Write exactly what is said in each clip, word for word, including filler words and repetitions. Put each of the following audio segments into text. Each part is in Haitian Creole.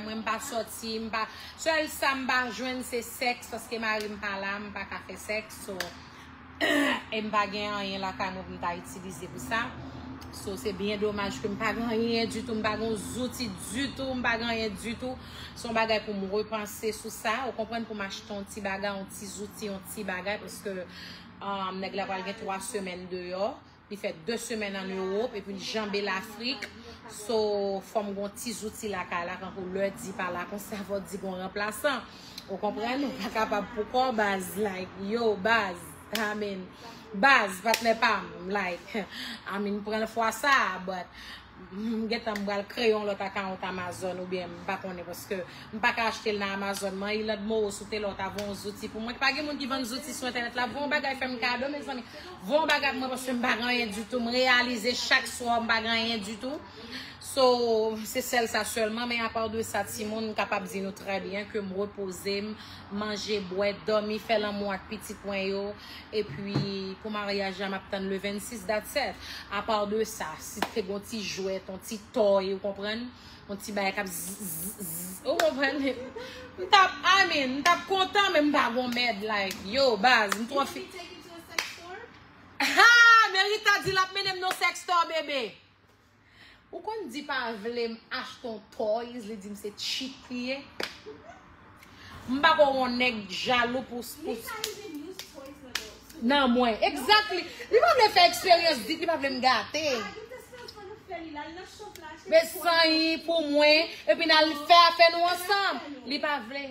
Mwen, m pa sòti, m pa, sèl sa m pa jwenn se sèks, paske mari m pa la, m pa ka fè sèks, so, e m pa gen anyen lakay mwen pou m ta itilize pou sa. So, se byen domaj ke m pa gen anyen ditou, m pa gen zouti ditou, m pa gen anyen ditou. Se yon bagay pou m repanse sou sa, ou konprann, pou m achte yon ti bagay, yon ti zouti, yon ti bagay, paske, um, nèg la pral gen twa semèn deyò. Li fè de semèn ann Ewòp, epi l janbe Lafrik. So, fò m gon ti zouti lakay la, kankou lè di pa la, konsa fò di gon ranplasan. Ou konprann? Ou pa kapab pou kò baz, like, yo, baz, I mean, baz, patnè pa m, like, I mean, pran fwa sa, but, m gentan m pral kreye yon lòt akawont Amazon, oubyen m pa konnen, paske m pa ka achte l nan Amazon. Man, Ilad Moros ou te la, w ta voye yon zouti pou mwen. Pa gen moun ki vann zouti sou entènèt la, voye yon bagay fè m kado, mezanmi. Voye yon bagay pou mwen, paske m pa gen anyen ditou. M reyalize chak swa m pa gen anyen ditou. So, se sèl sa sèlman, men apa de sa, timoun, m kapab di nou trè byen ke m repoze m, manje, bwè, dòmi, fè lanmou ak pitit mwen yo. Epi, pou maryaj la, m ap tann le vennsis, that's it. Apa de sa, si te gon ti jwèt, yon ti tòy, ou konprann? Yon ti bagay k ap zzz, zzz, ou konprann? M t ap, I mean, m t ap kontan, men m pa gon mèd, like, yo, baz, m twò fi. Ha! Men Rita di l ap mennen m nan sex store, bebe. Ou konn di pa vle m achte yon toys, li di m se cheat li ye. M pa ko yon nèg jalou pou, pou... Li pa even use toys nan yo. Nan mwen. Exactly. Li pa vle fè eksperyans dit, li pa vle m gate. Men sanyi pou mwen, epi n al fè afè nou ansanm. Li pa vle.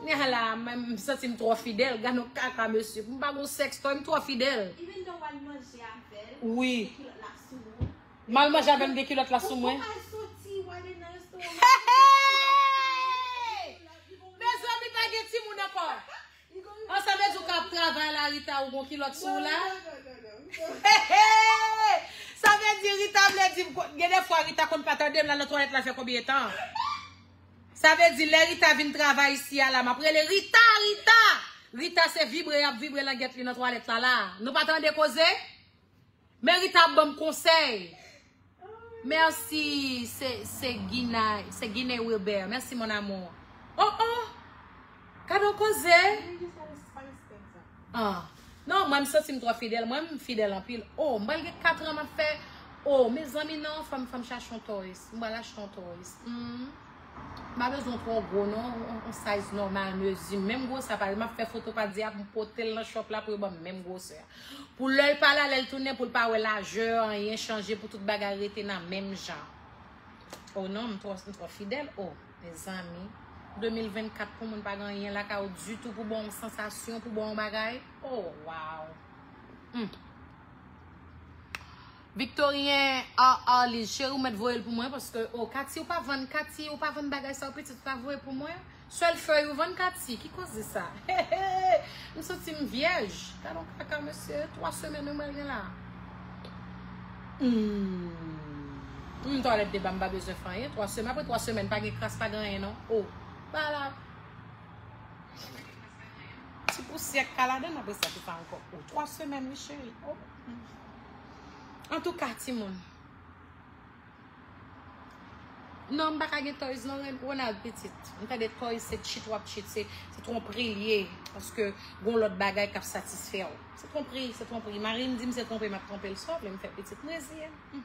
Nya la, m, m santi m twò fidèl. Gad yon kaka, mesye. M pa gon sex toy, m twò fidèl. Even though w al manje avè l, wi. Kilòt la sou ou. M al manje avè m gen kilòt la sou mwen. Ou pa soti, w ale nan restoran. Mezanmi, pa gen timoun ankò. An, sa vle di ou ka ap travay la, Rita, ou gon kilòt sou ou la? Sa vle di Rita vle di, gen de fwa Rita konn pa tande m la nan twalèt la fè konbyen tan? Sa vle di lè Rita vin travay isi a la, m ap rele Rita, Rita! Rita se vibre, y ap vibre langèt li nan twalèt la la. Nou pa tande koze? Men Rita ap ban m konsèy. Mèsi, se, se Gina, se Gine Wilbert. Mèsi, mon amour. Oh, oh! Gad on koze! Ah. Non, mwen, m santi m twò fidèl. Mwen, m fidèl anpil. Oh, m pral gen kat an m ap fè. Oh, mezanmi, non, fò m, fò m chache on toys. M pral achte on toys. Hmm. M pa bezwen twò gwo, non. On, on size nòmal, mezi. Menm gwosè pa, m ap fè foto pa dyab, m pote l nan shop la pou yo ban m menm gwosè. Pou lè l pa la, lè l tounen, pou l pa wè lajè, anyen chanje, pou tout bagay rete nan menm jan. Oh non, m twò, m twò fidèl. Oh, mezanmi. De mil vennkat pou moun pa gen anyen lakay ou ditou pou ba w yon sansasyon, pou ba w yon bagay. Oh, wow. Hmm. Victorien, ah, ah, Liz, cheri, ou mèt voye l pou mwen, paske, oh, Kati, ou pa vann, Kati, ou pa vann bagay sa yo, pitit, ou pa voye pou mwen. Sèl fèy ou vann, Kati, ki koze sa? M santi m vyèj. Gad on kaka, mesye, twa semèn wi mwen gen la. Hmm. M twalèt deba, m pa bezwen fè anyen. Twa semèn, apre twa semèn, pa gen kras, pa gen anyen, non. Oh, pa la. Ti pousyè k ka ladann, apre sa, ki pa ankò. Oh, twa semèn, wi, cheri. Oh. Antouka, timoun. Non, m pa ka gen toys non, Ren-, Ronald pitit. M tande toys se cheat w ap cheat, se, se twonpri l ye. Paske gon lòt bagay k ap satisfè w. Se twonpri, se twonpri. Mari m di m se twonpe m ap twonpe l. Sa w vle m fè pitit? M reziye m. Hmm.